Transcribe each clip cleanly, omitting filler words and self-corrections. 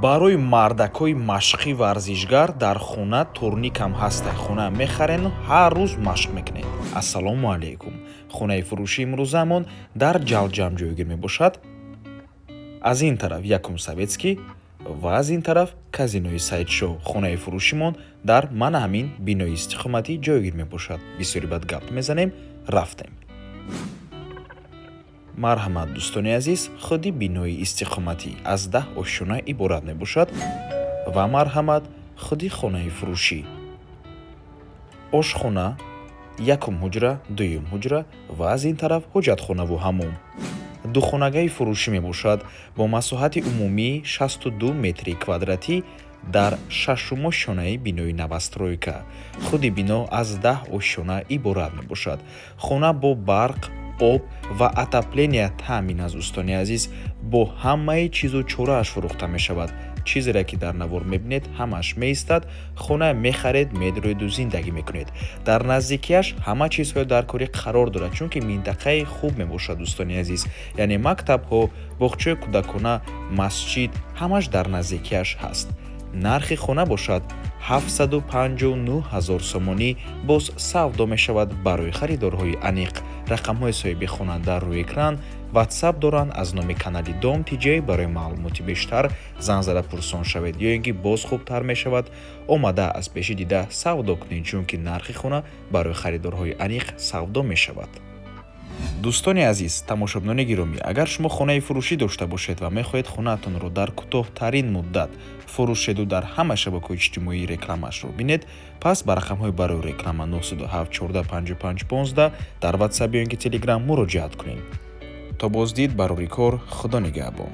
Барои мардакҳои машқӣ, варзишгар дар хона турникам ҳаста. Хона мехарену ҳар рӯз машқ мекунед. Ассалому алайкум! Хонаи фурӯшии имрӯзаамон дар Ҷалҷам ҷойгир мебошад. Аз ин тараф якум Советский ва аз ин тараф казинои Саидшоҳ. Хонаи фурӯшимон дар мана ҳамин бинои истиқоматӣ ҷойгир мебошад. Бисёри бад гап мезанем, рафтем. Марҳамат, дӯстони азиз, худи бинои истиқоматӣ аз 10 ошёна иборат мебошад ва марҳамат, худи хонаи фурӯшӣ: ошхона, якум ҳуҷра, дуюм ҳуҷра ва аз ин тараф ҳоҷатхонаву ҳаммом. Духонагаи фурӯшӣ мебошад бо масоҳати умумии 62 метри квадратӣ дар шашум ошёнаи бинои новостройка. Худи бино аз 10 ошёна иборат мебошад. Хона бо барқ, об ва отопления таъмин аст. Дӯстони азиз, бо ҳамаи чизу чорааш фурӯхта мешавад. Чизере ки дар навор мебинед, ҳамааш меистад. Хона мехаред, медроеду зиндагӣ мекунед. Дар наздикиаш ҳама чизҳои даркорӣ қарор дорад, чунки минтақаи хуб мебошад, дӯстони азиз, яъне мактабҳо, боғчаи кӯдакона, масҷид, ҳамаш дар наздикиаш ҳаст. Нархи хона бошад 759 ҳазор сомонӣ, боз савдо мешавад. Барои харидорҳои аниқ рақамҳои соҳиби хона дар рӯи экран, Ватсап доранд аз номи канали Дом Тиҷей. Барои маълумоти бештар занг зада пурсон шавед ё ин ки боз хубтар мешавад, омада аз пеши дида савдо кунед, чунки нархи хона барои харидорҳои аниқ савдо мешавад. Дӯстони азиз, тамошобинони гиромӣ, агар шумо хонаи фурӯшӣ дошта бошед ва мехоҳед хонаатонро дар кӯтоҳтарин муддат фурӯшеду дар ҳама шабакаҳои иҷтимоӣ рекламаашро бинед, пас ба рақамҳои барои реклама 907 14 55 15 дар Ватсап ё ин ки Телеграм муроҷиат кунед. То боздид, барори кор, Худо нигаҳбон.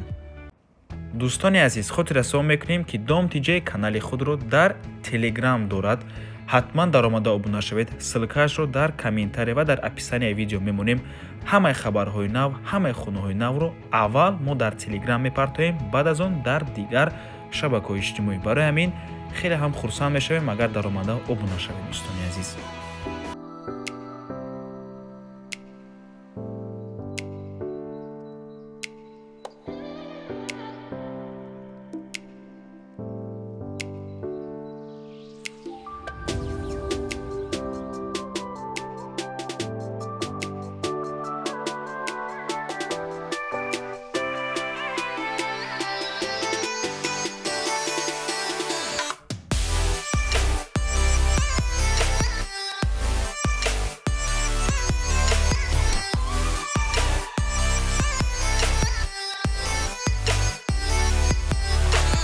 Дӯстони азиз, хотиррасон мекунем, ки Дом Тиҷай канали худро дар Телеграм дорад. Ҳатман даромада обуна шавед. Ссылкаашро дар комментария ва дар описанияи видео мемонем. Ҳамаи хабарҳои нав, ҳамаи хонаҳои навро аввал мо дар Телеграм мепартоем, баъд аз он дар дигар шабакаҳои иҷтимоӣ. Барои ҳамин хеле ҳам хурсанд мешавем, агар даромада обуна шавед, дӯстони азиз.